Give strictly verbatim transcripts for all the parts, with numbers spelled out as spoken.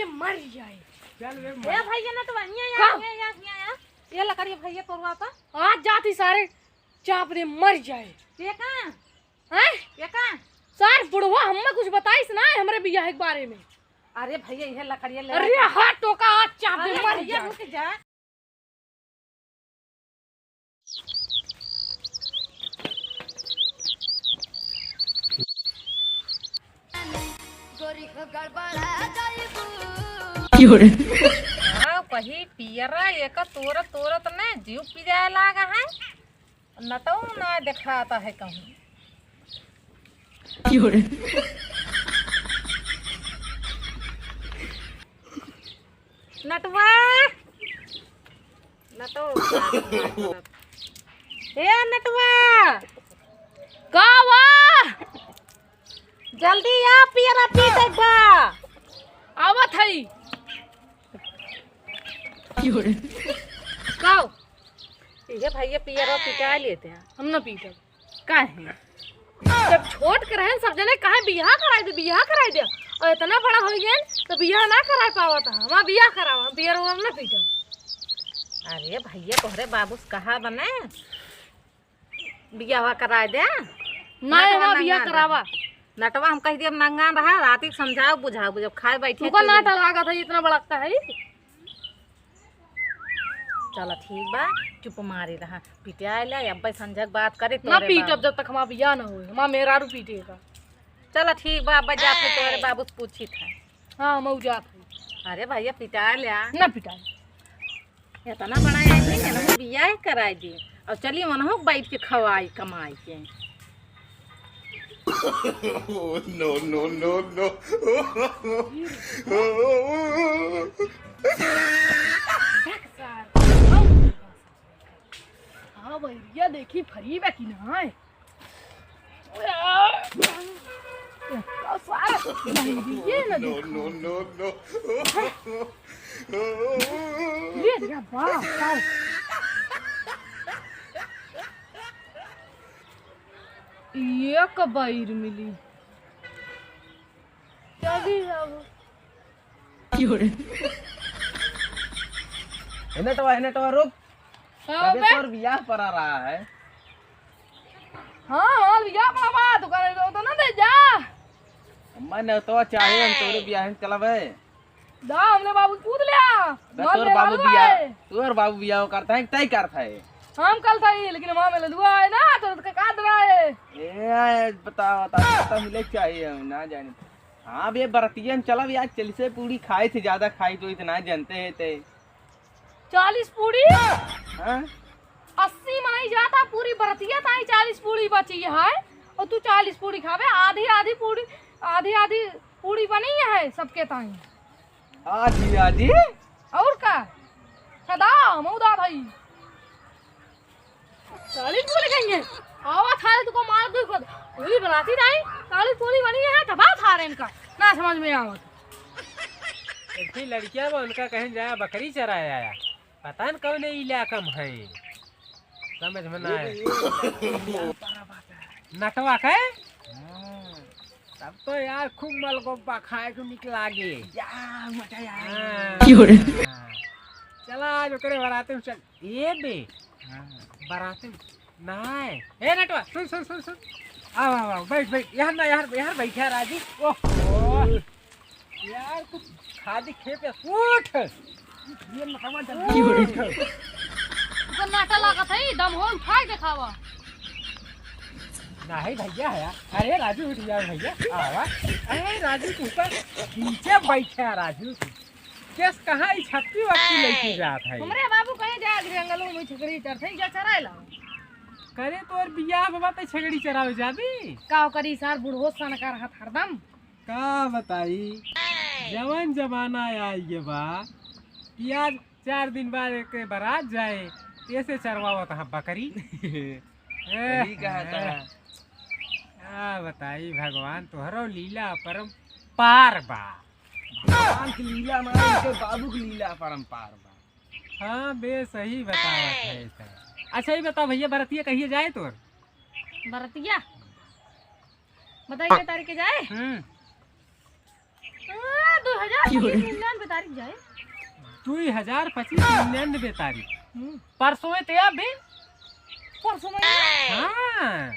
मर जाए। चल बे, ए भैया नटवा, हियाँ, हियाँ, का? हियाँ, हियाँ, हियाँ, हियाँ। ये लकड़ी भैया तोरवा तो। आज जाती सारे चाप दे मर जाए। ये का? हैं? ये का? सार बुढ़वा हमें कुछ बताइस ना हमरे बियाह के बारे में। अरे भैया, ये लकड़िया ले अरे आए। हाथ टोका, आज चाप दे अरे मर भैया, जाए। रुक जा। क्यों रे? हाँ, कही पियरा, एका तोरत तोरत ने जीव पिराए लागा है। नटऊ ना देखाता है कहूँ। क्यों रे? नटवा, नटो, ए नटवा, का वा? जल्दी आ, पियरा पीटे बा। आवत हई। क्यों रे? का? इहे भैया पियरा पिटा लेते हैं। हम ना पीटब। काहे? जब छोट के रहन सब जने कहे बियाह कराई दे, बियाह कराई दे, और इतना बड़ा हो गए तो बियाह ना कराई पावत है। हमार बियाह करावा, हम पियरा ना पीटब। अरे भैया, तोहरे बाबू से कहा बने बियाह कराई दे। ना, नटवा ना बियाह नंगा करावा। रहा। नटवा हम कह दिए नंगा रहा, राती के समझाओ, बुझाओ, बुझाओ, खाए बैठे तुका चुप। नाटा लागत है, इतना बड़कता है। चला ठीक बा, चुप मारी रहा, पिटाए ले, अब्बे संझक बात करे ना तोरे पीटब बाबू। जब तक हमार बियाह ना होए, हमार मेहरारू पीटेगा। चला ठीक बा, अब्बे जात है तोरे बाबू से पूछी था। हाँ, हम जात है। अरे भैया पिटाए ले आ। ना पिटाए। इतना बड़ा आदमी है ना, बियाह कराई दी। और चली वनहु बैठ के खवाई कमाई के। Oh, no, no, no, no। हाँ, भैया देखी फरी बा कि ना है। का सारा बहिरिये न No, देखा। No, no, no। ये रे बाप, बाप। ये कबैर मिली। चली अब। क्यों रे? हेने टवा, हेने टवा, रुक। हाँ, अबे बे। तोर बियाह परा रहा है। हाँ, हाँ, बियाह परा बा, तू करे तो, तो ना दे जा। मैं न तो चाहे हम तोरे बियाह में चलबे। दा, हमने बाबू पूछ लिया। बे, मार तोर ले बाबू वाला बियाह, है। तोर बाबू बियाह करता है, तय करता है। हम कल था ही, लेकिन हमारे में ललुआ है ना, तो उसका काट रहा है। ए, बता, बता, पता मिले चाहिए, हम ना जाने। हाँ, बे, बरतिया में चलब यार, चालीसे पूरी खाए से ज्यादा खाई तो इतना जानते हैं ते। चालीस पूरी? हाँ? अस्सी मनई जाता, पूरी बरतिया ताई चालीस पूरी बची है, और तू चालीस पूरी खाबे, आधी आधी पूरी, आधी आधी पूरी बनी है सबके ताई। आधी आधी? और का? सदा मऊदा भाई। काली पूरी कहेंगे। आवा थारे तुको मार दू खुद। वही बनाती नहीं। काली पूरी बनी है, तबाह थारे इनका। ना समझ में आवत। एक ही लड़किया बा, उनका कहें जाया बकरी चराया आया। पता न कौन इलाका में है। समझ में ना आए। नटवा के? हाँ। तब तो यार खूब मलगोबा खाए को निक लागे। या, मजा आए। हाँ। क्यों रे? हाँ। चला आज ओकरे बराते में चल। ए बे, हाँ। बराते में। नाय। ए नटवा, सुन, सुन, सुन, सुन। आओ, आओ, आओ, बैठ, बैठ। यहाँ ना, यहाँ, यहाँ बैठ यार राजू। ओहो। यार, कुछ खादी खेप या उठ। ये नटवा जल्दी उठ। तो नाटा लागत है, दम हो, उठा के देखावा। नहीं भैया है यार। अरे राजू, उठ जा भैया, आवा। अरे राजू, तू ऊपर नीचे बैठ है राजू। केस कहाँ ई छत्ती वत्ती लेके जात है? हमरे बाबू कहीं जाए जंगलों में छकड़ी चरथे, जा चराए लाओ। करे तोर बियाह बाबा ते छकड़ी चरावे जाबी? का करी सार, बुढ़ो सन का रहत हरदम। का बताई, जवन जमाना आई गे बा कि आज चार दिन बाद एक बारात जाए, ऐसे चरवावत हा बकरी। सही कहा था। का बताई भगवान, तोहरो लीला अपरंपार बा। भगवान की लीला ना, इनके बाबू की लीला अपरंपार बा। हाँ बे, सही बतावत है। अच्छा, ये बता भैया, बरतिया कहिए जाए तोर? बरतिया? बताइए तारीख के जाए? हम्म। आ, दो हजार क्यों रे? पच्चीस मिलियन तारीख जाए? दुई हजार पच्चीस निन्यानवे तारीख। हम्म। परसों है ते अभी? परसों में? हाँ।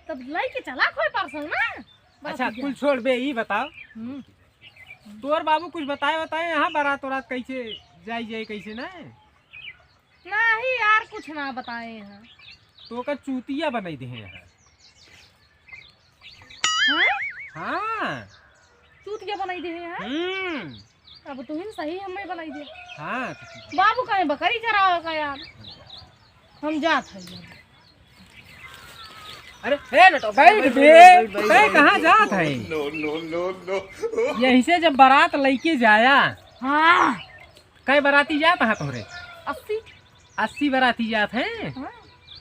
तब लइके चला कोई परसों ना? अच्छा, बस कुल छोड़ बे, ई बताओ। हम्म। तोर बाबू कुछ बताए, बताए यहाँ बारात उरात कैसे जाई जाए, कैसे ना? नाही यार, कुछ ना बताए हैं। तो का चूतिया बनाई दे हैं यहाँ। हैं? हाँ। चूतिया बनाई दे हैं? हम्म। अब तुहिन सही हमें बनाई दे। हाँ, तो ठीक। बाबू कहे बकरी चरावे का यार। हम जात है। अरे, ए, नटो, बैठ बे। बैठ, बैठ, ए, कहाँ जात है? No, no, no, no। यही से जब बारात लइके जाया। हाँ। कै बराती जात हैं तोहरे? अस्सी। अस्सी बराती जात हैं? हाँ।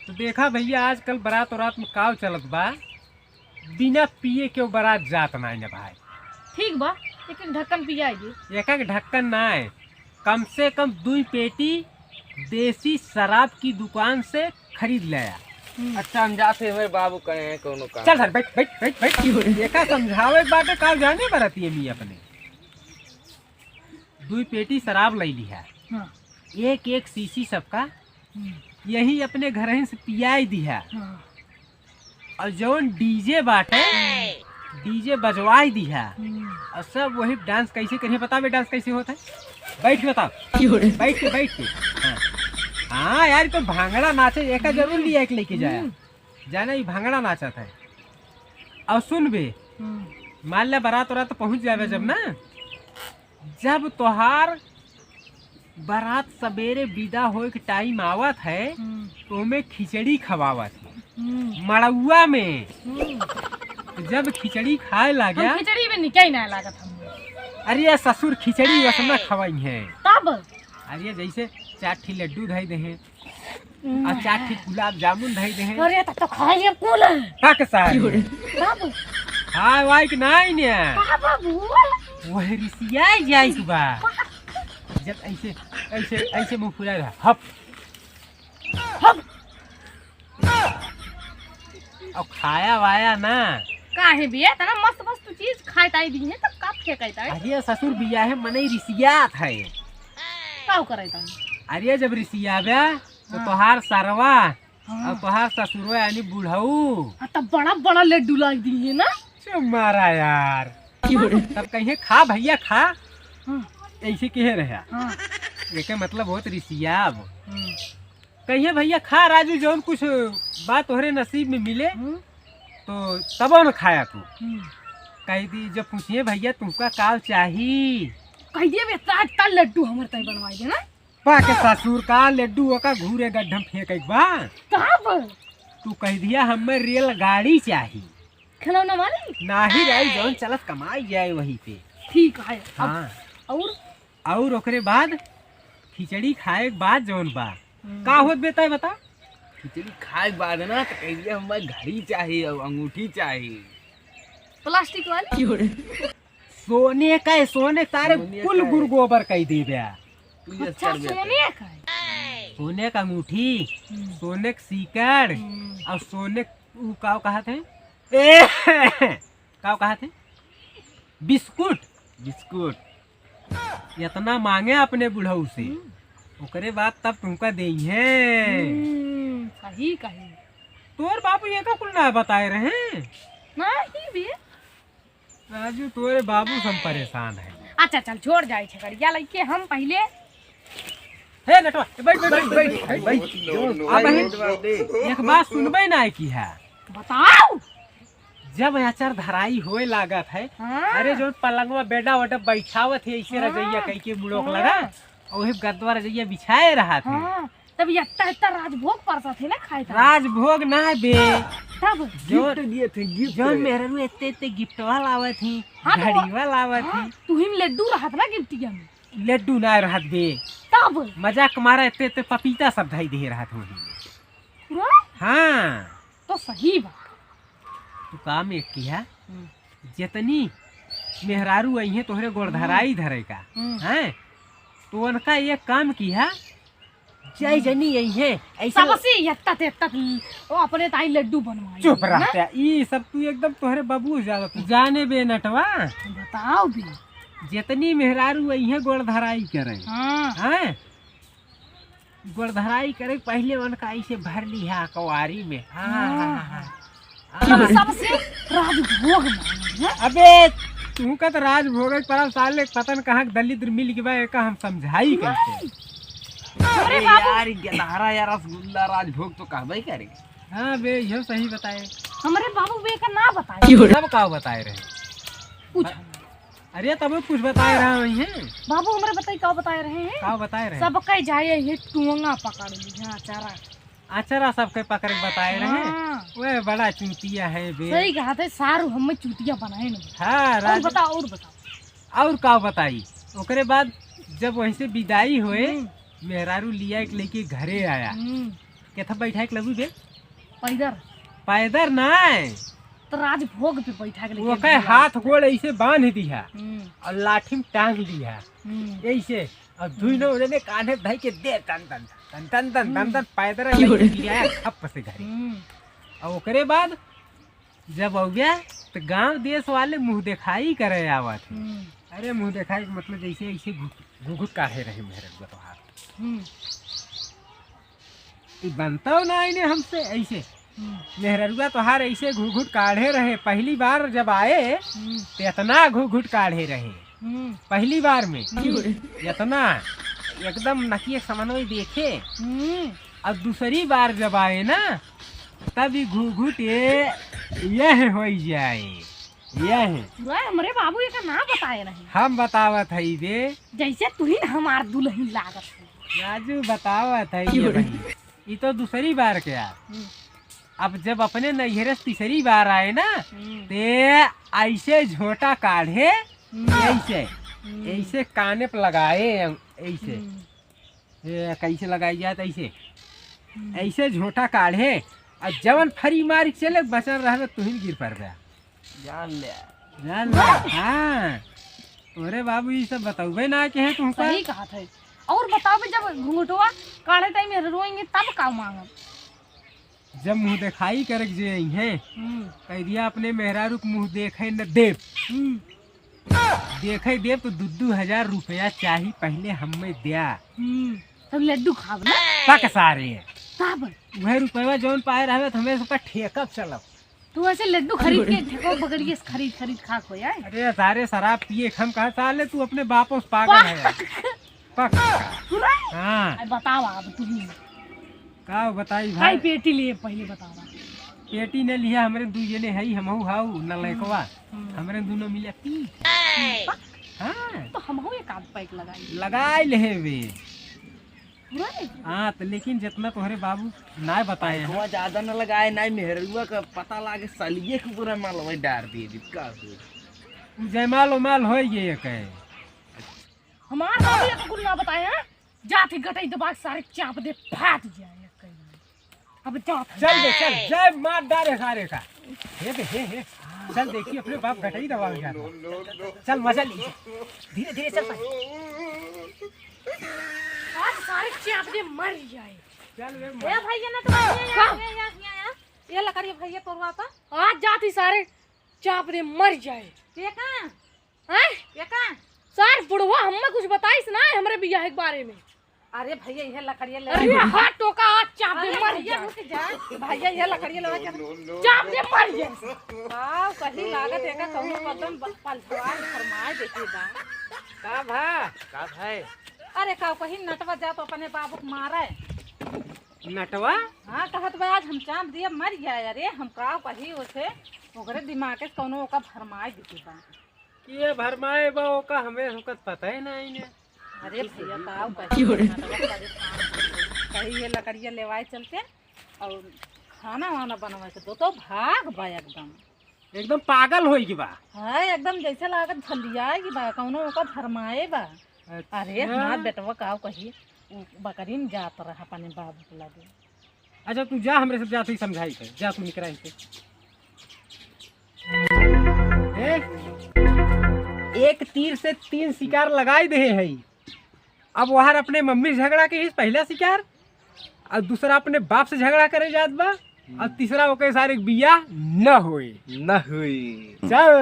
तो देखा भैया, आजकल बरात उरात में काव चलत बा, बिना पिए केव बरात जात नाई ना भाई। ठीक बा, एक एक ढक्कन पियाई दे। एक एक ढक्कन नाई, कम से कम दुई पेटी देसी शराब की दुकान से खरीद ले आ। हम्म। अच्छा, हम जात हैं, हमारे बाबू कहे हैं कोनो काम। चल सर, बैठ, बैठ, बैठ, बैठ। एका समझावे के बाटे, काव जाने बराती है मी अपने। दुई पेटी शराब लइ लिहा। हाँ। एक एक शीशी सबका। हम्म। यही अपने घरहिन से पियाई दिहा। हाँ। और जौन डीजे बाटे, डीजे बजवाई दिहा। हम्म। और सब वही डांस कैसे करिए, बता बे, डांस कैसे होता है? बैठ के बताओ। क्यों रे? बैठ के, बैठ के। हाँ। हाँ यार, तो भांगड़ा नाचे, एका जरूर लिया एक लेके जाया। हम्म। जाना, ई भांगड़ा नाचत है। और सुन बे, हम्म। मान ले बारात उरात पहुँच जावे जब हम्म। ना, जब तोहार बारात सबेरे विदा होए के टाइम आवत है, हम्म। तो ओमे खिचड़ी खवावत है। हम्म। मड़उआ में। हम्म। तो जब खिचड़ी खाए लागे, हम खिचड़ी में निके ही ना लागत हम। अरे ये ससुर, खिचड़ी वसना खवाई है। तब? अरे जैसे चार ठी लड्डू धई दे हैं, आ, चार ठी गुलाब जामुन धई दे हैं। अरे, तब तो खा लिए कुल। का के सारे? बाबू। हाँ, वाई के नाई ने। का बाबू? वह रिसिया जाई के बा। जब ऐसे, ऐसे, ऐसे मुंह फुला रहा, हप। हप। और खाया वाया ना। काहे बे? इतना मस्त मस्त चीज खाए ताई दी है, तब का फेंकाई ताई? अरे ससुर, बियाहे मनई रिसियात है। का करे ताई? अरे जब रिसियाबे, तो हाँ। तोहार सरवा हाँ। और तोहार ससुरवा यानी बुढ़ऊ। हाँ, तब बड़ा बड़ा लड्डू लाग दी है ना? चुप मारा यार। तब कहिए, "खा भैया, खा।" हाँ। ऐसे कहे रहे। हाँ। एके मतलब होत रिसियाब। हाँ। कहिए, "भैया, खा राजू, जौन कुछ बात तोहरे नसीब में मिले, हाँ। तो तबो न खाया तू।" हाँ। कह दी, जब पूछिए, "भैया, तुमका काव चाही?" कह दिए, "बेटा, आज का लड्डू हमर ताई बनवाई देना।" पा के ससुर का लड्डू ओका घूरे गड्ढम फेंक एक बा। कहाँ पर? तू कह दिया, "हमें रेलगाड़ी चाही।" खिलौना वाली? नाही रे, जौन चलत कमाई जाए वही पे। ठीक है। अब हाँ। और? और ओकरे बाद खिचड़ी खाए के बाद जौन बा, हम्म। का होत बेटा, बता? खिचड़ी खाए के बाद ना, तो कह दिया, "हमें घड़ी चाही और अंगूठी चाही।" प्लास्टिक वाली? सोने का है, सोने तारे सोने कुल का है। गुड़ गोबर कई देबे। कुल अच्छा, सोने का है। सोने का अंगूठी, हम्म। सोने का सीकड़, हम्म। और सोने उ का कहत है? ए, का कहत है? बिस्कुट। बिस्कुट। इतना मांगे अपने बुढ़ऊ से, हम्म। ओकरे बाद तब तुमका देई है। हम्म, सही कही। तोर बापू ये का कुल ना बताए रहे? नहीं भी। राजू, तोरे बाबू से हम परेशान है। अच्छा, चल, छोड़ जाए छगड़िया लइके हम पहिले। हे नटवा, बैठ, बैठ, बैठ, बैठ, बैठ। अब है, एक बात सुनबे ना की है। बताओ। जब अचर धराई होए लागत है, हाँ। अरे, जो पलंगवा, बेडा, वडा बैठावत है, ऐसे हाँ। रजैया कई के मुड़ोक हाँ। लगा, और वही गद्दवा रजैया बिछाए रहत है। हाँ। तब इतना, इतना राजभोग परसत है ना खाए का। राजभोग ना है बे। तब? जो, गिफ्ट दिए थे, गिफ्ट। जो मेहरारू इतने, इतने गिफ्टवा लावत ही, हाँ, तो घड़ीवा लावत हाँ, ही। तुहिन लड्डू रहत ना गिफ्टिया में। लड्डू ना रहत बे। तब? मजाक मारा इतने, इतने पपीता सब धई दे रहत वही में। पूरा? हाँ। तो सही बा। तू काम एक किहा, हम्म। जितनी मेहरारू आई हैं तोहरे गोड़ हम्म। धराई धरे का, हम्म। हैं? तो उनका एक काम किहा, जय हम्म। जनी आई हैं, ऐसे सबसे यत्ता तेत्ता की, वो अपने ताई लड्डू बनवाई चुप है ना? रहते हैं। ई सब तू एकदम तोहरे बाबू ज्यादा तू जाने बे नटवा। बताओ बे। जितनी मेहरारू अइहें गोड़ धराई करे। हाँ। हैं? गोड़ धराई करे पहिले उनका ऐसे भर लिहा अकवारी में। हाँ, हाँ, हाँ, हाँ, हाँ। हाँ। तब सबसे राजभोग मांगे, हैं? अबे, तुमका तो राजभोग है, पर साले पता न कहाँ के दलिद्र मिल के बा, एका हम समझाई कैसे? अरे अरे बाबू। यार, ये गदहरा यार, रसगुल्ला राजभोग तो कहबे करे। हाँ बे, इहो सही बताए। हमरे बाबू बे का ना बताए। तब का बताए रहे? पूछ। अरे तब कुछ बताए रहा वही है। बाबू हमरे बताई का बताए रहे हैं? का बताए रहे? सबके जाए ये टोंगा पकड़ ली, हाँ, चारा। अचरा सबके पकड़े के बताए रहे। हाँ। ओए बड़ा चूतिया है बे। सही कहा थे, सारू हमें चूतिया बनाए नहीं। हाँ, और राज- बताओ, और बताओ। और का बताई? ओकरे बाद जब वहीं से विदाई होए, हम्म। मेहरारू लिया एक लेके घरे आया। हम्म। केथा बैठा के लगू बे? पैदर। पैदर नाय। तो राजभोग पे बैठा के लेके ओके घरे आया। हाथ गोड़ ऐसे बांध दिया। हम्म। और लाठी में टांग दिया। हम्म। ऐसे। और दुई नौ जने कान्हे धई के दे टन टन, टन टन, टन टन, हम्म। टन पैदर क्यों रे? लेके आया खप से घरे। हम्म। और ओकरे बाद जब अउबे तो गांव देश वाले मुंह देखाई करे आवत है। हम्म। अरे मुंह देखाई के मतलब जैसे ऐसे घु-, घुघुट काढ़े रहे मेहररुआ तोहार। हम्म। ई बनतो ना आईने हमसे ऐसे। हम्म। मेहररुआ तोहार ऐसे घुघुट काढ़े रहे, पहली बार जब आए हम्म। तो इतना घुघुट काढ़े रहे। हम्म। पहली बार में हम्म। इतना एकदम नकिए समनोई देखे। हम्म। और दूसरी बार जब आए ना, तब ई घुघुट ये, यह होइ जाए, यह। वह हमरे बाबू एका ना बताए रहे। हम बतावत हई बे। जैसे तू ही ना हमार दुलहिन लागत है। राजू बतावत हई ये भाई। ई तो दूसरी बार के आ। हम्म। अब जब अपने नैहरे से तीसरी बार आए ना, हम्म। ते ऐसे झोटा काढ़े, हम्म। ऐसे, हम्म। ऐसे काने पे लगाए, ऐसे। हम्म। ए, कैसे लगाई जात ऐसे? हम्म। ऐसे झोटा काढ़े, और जवन फरी मार के चले, बचल रहबे, तुहिन गिर पड़बे। जान ले। जान ले, हाँ। तोरे बाबू ई सब बतौबे ना के है तुमका। सही कहा थे। और बताओ भी, जब घुंघटवा काढ़े टाइम रोएंगे, तब का मांगब? जब मुंह देखाई करे के जे आई हैं, हम्म। कह दिया अपने मेहरारू के मुंह देखे न देब। हम्म। देखे देब तो दू दू हजार रुपया चाही, पहले हमें द्या। हम्म। तब लड्डू खाब ना। पक सारे। तब? वह रुपया जौन पाए रहबे तो हमें सबका ठेकब चलब। तू ऐसे लड्डू खरीद के ठेको बगरिए से खरीद खरीद खा को यार। अरे सारे शराब पिए हम कहा साले, तू अपने बापों से पागल है यार। पक। पक। पूरा? हाँ। अरे बताओ अब तुम। का बताई भाई? काई पेटी लिए पहले बताओ। पेटी न लिया, हमरे दू जने हई, हमहू हाउ, न लइकवा। हम्म। हमरे दोनों मिले पी। पक। हाँ। तो हमहू एक आध पैक लगाई। लगाई ले बे। पूरा? हाँ, तो लेकिन जितना तोहरे बाबू ना बताए हैं। पैकवा ज्यादा न लगाए, ना मेहरुआ का पता लागे, सलिए के पूरा मालवा डार दिए, जिसका हो। उ जयमाल उमाल होई गए एक है। हमार बाबू ये तो कुल ना बताए हैं। जात ही गटई दबा के सारे चाप दे फाट जाए एक कहीं। अब जात है। चल बे, चल, जय मार डारे सारे का। हे बे, हे, हे। चल देखी अपने बाप गटई दबा के जाता। चल मजा ली। धीरे, धीरे चल भाई। आज सारे चाप दे मर जाए। चल बे, ए भैया ना तो भैया, का? यहाँ, यहाँ, यहाँ, यहाँ। ये लकड़ी भैया तोड़वा तो। आज जात ही सारे चाप दे मर जाए। ये का? हैं? ये का? सार बुढ़वा हम्मे कुछ बताइस ना हमरे बियाह के बारे में। अरे भैया, ये लकड़िया ले अरे आओ। हाथ टोका, आज चाप दे अरे मर भैया, जा। रुक जा। भैया, ये लकड़िया ले आओ, क्या? चाप दे मर जा। वाह, कहीं लागत एका कौनो कदम ब-, पलटवार फरमाए देखे बा। का भा? का भाई? अरे का कहीं नटवा जा तो अपने बाबू के मारे। नटवा? हाँ, कहत बा आज हम चाप दिए मर गया। अरे हम का कही उसे, ओकरे दिमाग के कौनो ओका भरमाए देखे बा। के भरमाए बा ओका, हमें ओकर पता ही नहीं ने। अरे भैया, का कही, क्यों रे? नटवा परेशान हो गई। कही ये लकड़िया लेवाए चलते और खाना वाना बनवाए के दो, तो भाग बा एकदम। एकदम पागल होई के बा। हाँ, एकदम जैसे लागत झलियाए के बा, कौनो ओका भरमाए बा। अच्छा। अरे हमार बेटवा का कही, उ बकरी में जात रहा अपने बाबू के लगे। अच्छा, तू जा, हमरे सब जात ही समझाई के, जा तू निकराई के। ए, एक तीर से तीन शिकार लगाई दे है। अब वहार अपने मम्मी से झगड़ा के इस पहला शिकार, और दूसरा अपने बाप से झगड़ा करे जात बा, और तीसरा ओके सारे बियाह न होए। न होए। चल।